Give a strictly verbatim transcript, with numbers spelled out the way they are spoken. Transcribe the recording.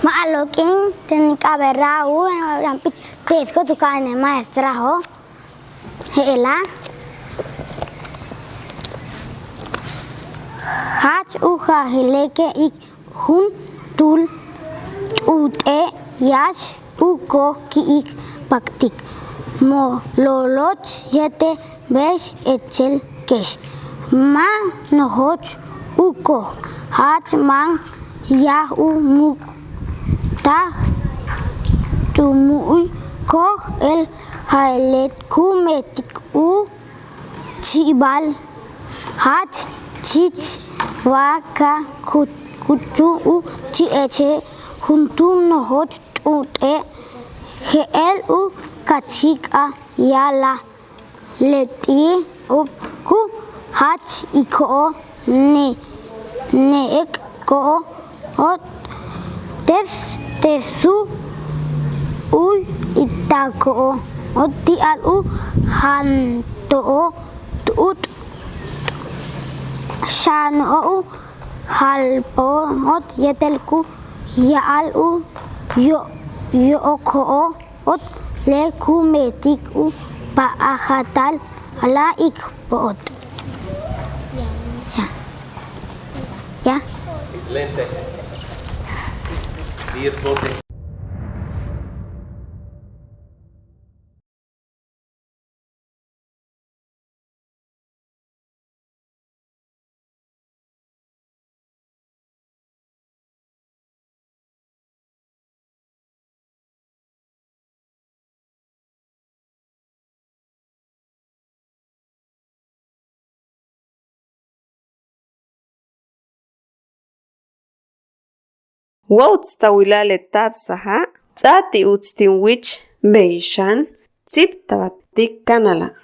A'alo' k'iin ten in k'a'abéet Raúl, yaan p'íit' te' escuela tu ka'ane' maestrao'. Je'ela'. Jach u jaajile' ke ik juntúul t'u'ute' yáax u koj ki'ik paktik mololoch yéetel bix ichil kex ma' nojoch u koj jach máan yaj u muuk' taj tu mu'uy koj el ja'ile' ku meetik u chi'ibal jach chich wa ka kuchu u chi'eche' juntúul nojoch t'u'ute' je'el u kachik a ya'alaj leti'ob ku jach iko'ob ne ne'ek ko'ob tes tesu u itako'ob ti'al u janto'ob t'u'ut xano'ob u jalpo'ob yéetel ku ya'al u yo'oko'ob le ku meetik u p'axatal la ik po'ot. Ya. Ya. Excelente. Sí, es pote. Wa uts ta wila'al le taabsaja', ts'áa ti' uts tin wich bey xan ts'íibta'atik kánala'.